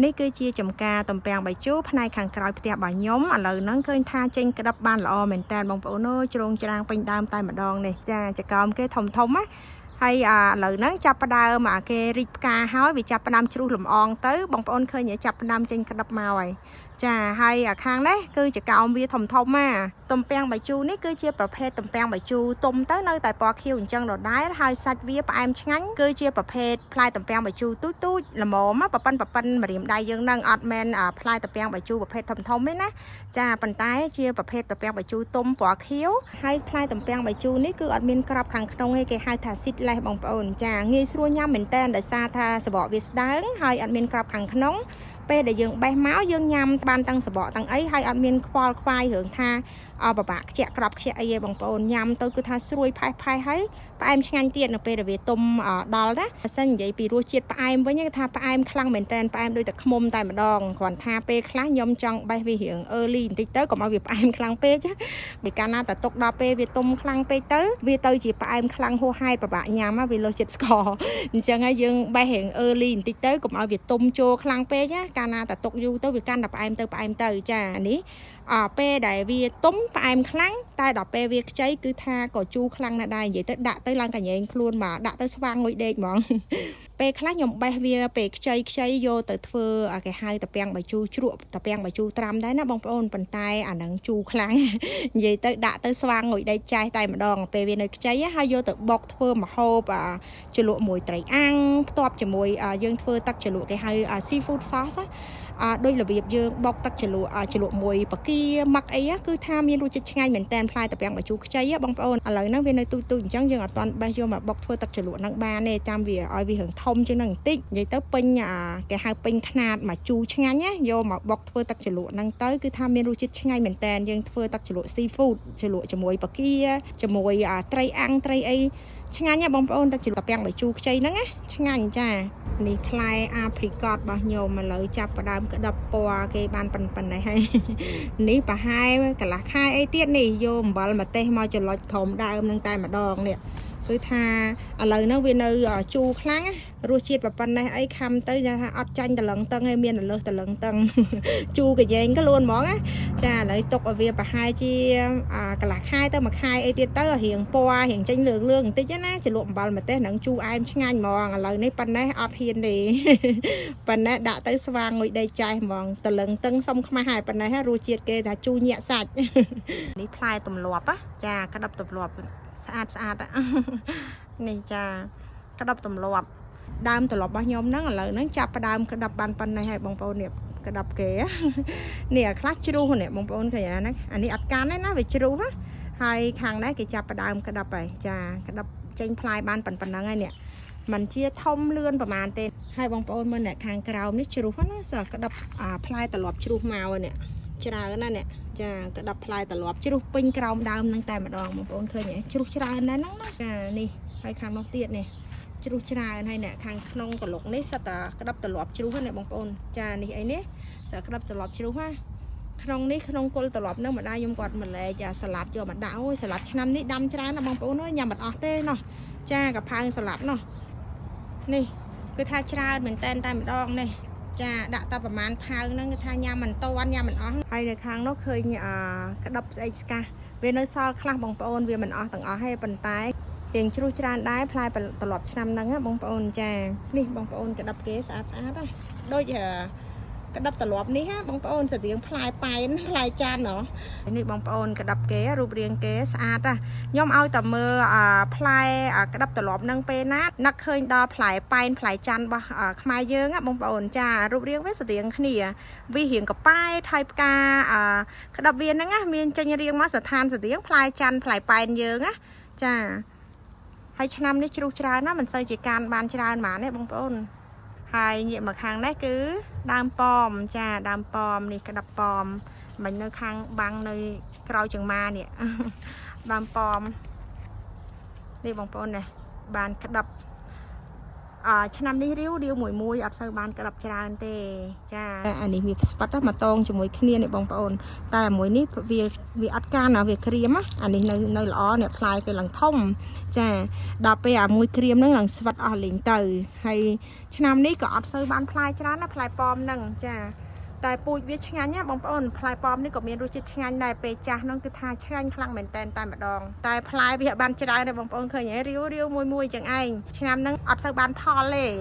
នេះគឺជាចំការទំពាំងបាយជូរផ្នែកខាងក្រោយផ្ទះរបស់ខ្ញុំឥឡូវហ្នឹងឃើញថាចេញក្តាប់បានល្អមែនតើបងប្អូនអើយជ្រងច្រាងពេញដើមតែម្ដងនេះចាចកោមគេធំធំណាហើយអាឥឡូវហ្នឹងចាប់ផ្ដើមអាគេរីកផ្កាហើយវាចាប់ផ្ដើមជ្រុះលំអងទៅបងប្អូនឃើញចាប់ផ្ដើមចេញក្តាប់មកហើយចាហើយអាខាងនេះគឺជាកោមវាធំធំណាទំពាំងបាយជូរនេះគឺជាប្រភេទទំពាំងបាយជូរទុំទៅនៅតែពណ៌ខៀវអញ្ចឹងដដែលហើយសាច់វាផ្អែមឆ្ងាញ់គឺជាប្រភេទផ្លែទំពាំងបាយជូរទូចទូចល្មមប៉ប៉ិនប៉ប៉ិនម្រាមដៃយើងនឹងអត់មែនផ្លែទំពាំងបាយជូរប្រភេទធំធំទេណាចាប៉ុន្តែជាប្រភេទទំពាំងបាយជូរទុំពណ៌ខៀវហើយផ្លែទំពាំងបាយជូរនេះគឺអត់មានក្របខាងក្នុងទេគេហៅថា seedless បងប្អូនចាងាយស្រួលញ៉ាំមែនតើដោយសារថាសបកវាស្ដើងហើយអត់មានក្របខាងក្នុងពេលដែលយើងបេះមកយើងញ៉ាំបានទាំងសបកទាំងអីហើយអត់មានខ្វល់ខ្វាយរឿងថាអបបាក់ខ្ជាក់ក្របខ្ជាក់អីទេបងប្អូនញ៉ាំទៅគឺថាស្រួយផេះផេះហើយផ្អែមឆ្ងាញ់ទៀតនៅពេលដែលវាទុំដល់ណាបើសិននិយាយពីរសជាតិផ្អែមវិញគឺថាផ្អែមខ្លាំងមែនតើផ្អែមដូចតែខ្មុំតែម្ដងគ្រាន់ថាពេលខ្លះខ្ញុំចង់បេះវារៀង early បន្តិចទៅកុំឲ្យវាផ្អែមខ្លាំងពេកពីកាលណាតែទុកដល់ពេលវាទុំខ្លាំងពេកទៅវាទៅជាផ្អែមខ្លាំងហួសហេតុពិបាកញ៉ាំវាលើសចិត្តស្ករអញ្ចឹងហើយយើងបេះរៀង early បន្តិចទៅកុំឲ្យវាទុំចូលខ្លាំងពេកណាកាលណាតែទុកយូរទៅវាកាន់តែផ្អែមទៅផ្អែមទៅចានេះអពេលដែលវាទុំផ្អែមខ្លាំងតែដល់ពេលវាខ្ចីគឺថាក៏ជូរខ្លាំងណាស់ដែរនិយាយទៅដាក់ទៅឡើងកញែងខ្លួនមកដាក់ទៅស្វាងងុយដេកហ្មង ពេលខ្លះខ្ញុំបេះវាពេលខ្ចីខ្ចីយកទៅធ្វើគេហៅតាពាំងបាយជូរជ្រក់តាពាំងបាយជូរត្រាំដែរណាបងប្អូនប៉ុន្តែអាហ្នឹងជូរខ្លាំង និយាយទៅដាក់ទៅស្វាងងុយដេកចេះតែម្ដងពេលវានៅខ្ចីហើយយកទៅបុកធ្វើម្ហូបជ្រលក់មួយត្រីអាំងផ្ទាប់ជាមួយយើងធ្វើទឹកជ្រលក់គេហៅ seafood sauce អដូចរបៀបយើងបុកទឹកជ្រលក់ជ្រលក់មួយបកាមឹកអីគឺថាមានរសជាតិឆ្ងាញ់មែនតែនផ្លែតាពាំងបាយជូរខ្ចីបងប្អូនឥឡូវហ្នឹងវានៅទូចទូចអញ្ចឹងយើងអត់ទាន់បេះយកមកបុកធ្វើទឹកជ្រលក់ហ្នឹងបានទេចាំវាឲ្យវារឿងធំជាងហ្នឹងបន្តិចនិយាយទៅពេញអាគេហៅពេញខ្នាតមកជូរឆ្ងាញ់ណាយកមកបុកធ្វើទឹកជ្រលក់ហ្នឹងទៅគឺថាមានរសជាតិឆ្ងាញ់មែនតែនយើងធ្វើទឹកជ្រលក់ seafood ជ្រលក់ជាមួយបកាជាមួយត្រីអាំងត្រីអីឆ្ងាញ់ណាបងប្អូនទឹកជ្រលក់តាពាំងបាយជូរខ្ចីហ្នឹងណាឆ្ងាញ់ចានេះផ្លែ apricot របស់ខ្ញុំឥឡូវចាប់ផ្ដើមក្តាប់ពណ៌គេបានប៉ុណ្ណេះហើយនេះប្រហែលកន្លះខែអីទៀតនេះយកអំបិលម្ទេសមកចលុចក្រុមដើមនឹងតែម្ដងនេះគឺថាឥឡូវហ្នឹងវានៅជូរខ្លាំងរសជាតិប៉ុណ្ណេះអីខំទៅថាអត់ចាញ់តលឹងតឹងឯងមានលើសតលឹងតឹងជូរកយែងខ្លួនហ្មងណាចាឥឡូវទុកឲ្យវាប្រហែលជាកន្លះខែទៅមួយខែអីទៀតទៅរៀងពណ៌រៀងចេញលឿងលឿងបន្តិចណាជ្រលក់អំបិលម្ទេសនឹងជូរអែមឆ្ងាញ់ហ្មងឥឡូវនេះប៉ុណ្ណេះអត់ហ៊ានទេប៉ុណ្ណេះដាក់ទៅស្វាងងុយដីចែសហ្មងតលឹងតឹងសុំខ្មាស់ហើយប៉ុណ្ណេះរសជាតិគេថាជូរញាក់សាច់នេះផ្លែទម្លាប់ចាក្តាប់ទម្លាប់ស្អាតស្អាតនេះចាក្តាប់ទម្លាប់ដើមត្រឡប់របស់ខ្ញុំហ្នឹងឥឡូវហ្នឹងចាប់ផ្ដើមក្តាប់បានប៉ុណ្ណេះហើយបងប្អូននេះក្តាប់គេនេះអាខ្លះជ្រុះនេះបងប្អូនឃើញអាហ្នឹងអានេះអត់កាន់ទេណាវាជ្រុះណាហើយខាងនេះគេចាប់ផ្ដើមក្តាប់ហើយចាក្តាប់ចេញផ្លែបានប៉ុណ្ណឹងហើយនេះมันជាធំលឿនប្រហែលទេហើយបងប្អូនមើលអ្នកខាងក្រោមនេះជ្រុះណាសក្តាប់អាផ្លែត្រឡប់ជ្រុះមកនេះច្រើនណាស់នេះចាក្តាប់ផ្លែត្រឡប់ជ្រុះពេញក្រោមដើមហ្នឹងតែម្ដងបងប្អូនឃើញទេជ្រុះច្រើនណាស់ហ្នឹងណាចានេះហើយខាងនោះទៀតនេះជ្រុះច្រើនហើយអ្នកខាងក្នុងកលុកនេះសិតតែក្តាប់ត្រឡប់ជ្រុះណាបងប្អូនចានេះអីនេះសិតក្តាប់ត្រឡប់ជ្រុះណាក្នុងនេះក្នុងគល់ត្រឡប់ហ្នឹងម្ដាយខ្ញុំគាត់មកលែកសាឡាត់យកមកដាក់អូយសាឡាត់ឆ្នាំនេះដាំច្រើនណាបងប្អូនអើយញ៉ាំមិនអស់ទេណោះចាកផើងសាឡាត់ណោះនេះគឺថាច្រើនមែនតែនតែម្ដងនេះចាដាក់តែប្រហែលផើងហ្នឹងគឺថាញ៉ាំមិនតាន់ញ៉ាំមិនអស់ហើយនៅខាងនោះឃើញអាក្តាប់ស្អែកស្កាស់វានៅសល់ខ្លះបងប្អូនវាមិនអស់ទាំងអស់ទេប៉ុន្តែរៀងជ្រុះច្រើនដែរផ្លែត្រឡប់ឆ្នាំហ្នឹងណាបងប្អូនចានេះបងប្អូនក្តាប់គេស្អាតស្អាតណាដូចក្តាប់ត្រឡប់នេះណាបងប្អូនស្តៀងផ្លែប៉ែនផ្លែចាន់ហ៎នេះបងប្អូនក្តាប់គេរូបរាងគេស្អាតណាខ្ញុំឲ្យតែមើលផ្លែក្តាប់ត្រឡប់នឹងពេលណានឹកឃើញដល់ផ្លែប៉ែនផ្លែច័ន្ទរបស់ខ្មែរយើងណាបងប្អូនចារូបរាងវាស្តៀងគ្នាវារៀងកប៉ែតហើយផ្កាក្តាប់វាហ្នឹងណាមានចេញរៀងមកស្ថានស្តៀងផ្លែច័ន្ទផ្លែប៉ែនយើងណាចាហើយឆ្នាំនេះជ្រុះច្រើនណាមិនសូវជាកានបានច្រើនហ្មងទេបងប្អូនហើយងាកមកខាងនេះគឺដើមប៉មចាដើមប៉មនេះក្តាប់ប៉មមិញនៅខាងបាំងនៅក្រោយចង្មានេះដើមប៉មនេះបងប្អូននេះបានក្តាប់ ឆ្នាំនេះរាវរាវមួយមួយអត់សូវបានក្តាប់ច្រើនទេចាអានេះវាស្វិតណាមកតងជាមួយគ្នានេះបងប្អូន តែមួយនេះវាវាអត់កានណាវាក្រៀមណាអានេះនៅនៅល្អនេះផ្លែគេឡើងធំចាដល់ពេលអាមួយក្រៀមហ្នឹងឡើងស្វិតអស់លេងទៅហើយឆ្នាំនេះក៏អត់សូវបានផ្លែច្រើនណាផ្លែប៉ោមហ្នឹងចាតែពូជវាឆ្ងាញ់ណាបងប្អូនផ្លែប៉ោមនេះក៏មានរសជាតិឆ្ងាញ់ដែរពេលចាស់ហ្នឹងគឺថាឆ្ងាញ់ខ្លាំងមែនតែនតែម្ដងតែផ្លែវាអត់បានច្រើនទេបងប្អូនឃើញហ៎រាវរាវមួយមួយចឹងឯងឆ្នាំហ្នឹងអត់សូវបានផលទេ។